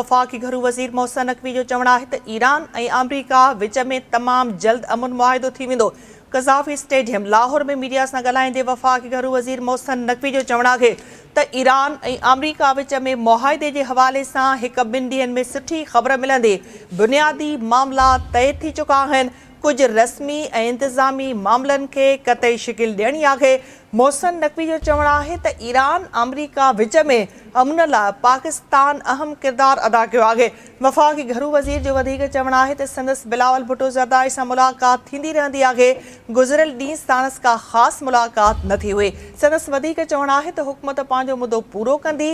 وفاقي گهرو وزير محسن نقوي جو چوڻ آهي ته ايران ۽ آمريڪا وچ ۾ تمام جلد امن معاهدو ٿي ويندو. قذافي اسٽيڊيم لاهور ۾ ميڊيا سان ڳالهائيندي وفاقي گهرو وزير محسن نقوي جو چوڻ آهي ته ايران ۽ آمريڪا وچ ۾ معاهدي جي حوالي سان هڪ ٻن ڏينهن ۾ سٺي خبر ملندي، بنيادي معاملا طئي ٿي چڪا آهن، ڪجهه رسمي ۽ انتظامي معاملن کي قطعي شڪل ڏيڻي آهي. محسن نقوي جو چوڻ آهي ته ايران آمريڪا وچ ۾ امن لاء پاڪستان اهم ڪردار ادا ڪيو آهي. وفاقي گهرو وزير جو وڌيڪ چوڻ آهي ته سندس بلاول ڀٽو زرداري سان ملاقات ٿيندي رهندي آهي، گذريل ڏينهن ساڻس ڪا خاص ملاقات نه ٿي هئي. سندس وڌيڪ چوڻ آهي ته حڪومت پنهنجو مدو پورو ڪندي،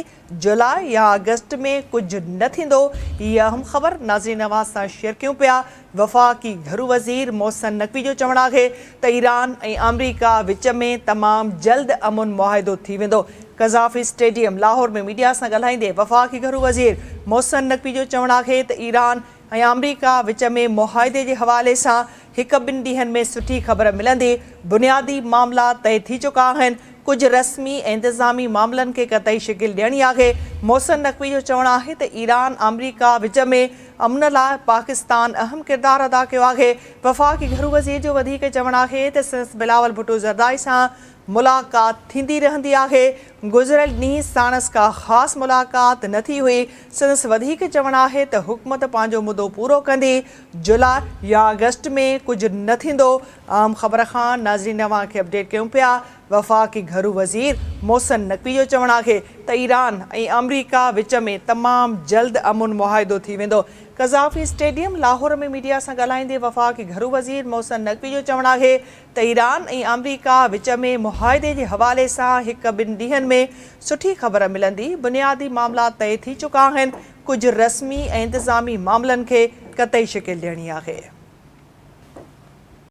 جولاء يا آگسٽ ۾ ڪجهه نه ٿيندو، هي اهم خبر ناظرين اوهان سان شيئر ڪيون پيا، وفاقي گهرو وزير محسن نقوي جو چوڻ آهي ته ايران ۽ آمريڪا وچ ۾ تمام جلد امن معاهدو ٿي ويندو، قذافي اسٽيڊيم لاهور ۾ ميڊيا سان ڳالهائيندي وفاقي گهرو وزير محسن نقوي جو چوڻ آهي ته ايران ۽ آمريڪا وچ ۾ معاهدي جي حوالي سان هڪ ٻن ڏينهن ۾ سٺي خبر ملندي، بنيادي معاملا طئي ٿي چڪا آهن، ڪجهه رسمي ۽ انتظامي معاملن کي قطعي شڪل ڏيڻي آهي، محسن نقوي جو چوڻ آهي ته ايران آمريڪا وچ ۾ امن لاء پاڪستان اهم ڪردار ادا ڪيو آهي، وفاقي گهرو وزير جو وڌيڪ چوڻ آهي ته سندس بلاول ڀٽو زرداري سان ملاقات ٿيندي رهندي آهي، گذريل ڏينهن ساڻس ڪا خاص ملاقات نه ٿي هئي، سندس وڌيڪ چوڻ آهي ته حڪومت پنهنجو مدو پورو ڪندي، جولاء يا آگسٽ ۾ ڪجهه نه ٿيندو، عام خبر کان ناظرين اوهان کي اپڊيٽ ڪيون پيا، وفاقي گهرو وزير محسن نقوي جو چوڻ آهي ته ايران ۽ آمريڪا وچ ۾ تمام جلد امن معاهدو ٿي ويندو، قذافي اسٽيڊيم لاهور ۾ ميڊيا سان ڳالهائيندي وفاقي گهرو وزير محسن نقوي جو چوڻ آهي ته ايران ۽ آمريڪا وچ ۾ معاهدي جي حوالي سان هڪ ٻن ڏينهن ۾ سٺي خبر ملندي، بنيادي معاملا طئي ٿي چڪا آهن، ڪجهه رسمي ۽ انتظامي معاملن کي قطعي شڪل ڏيڻي آهي.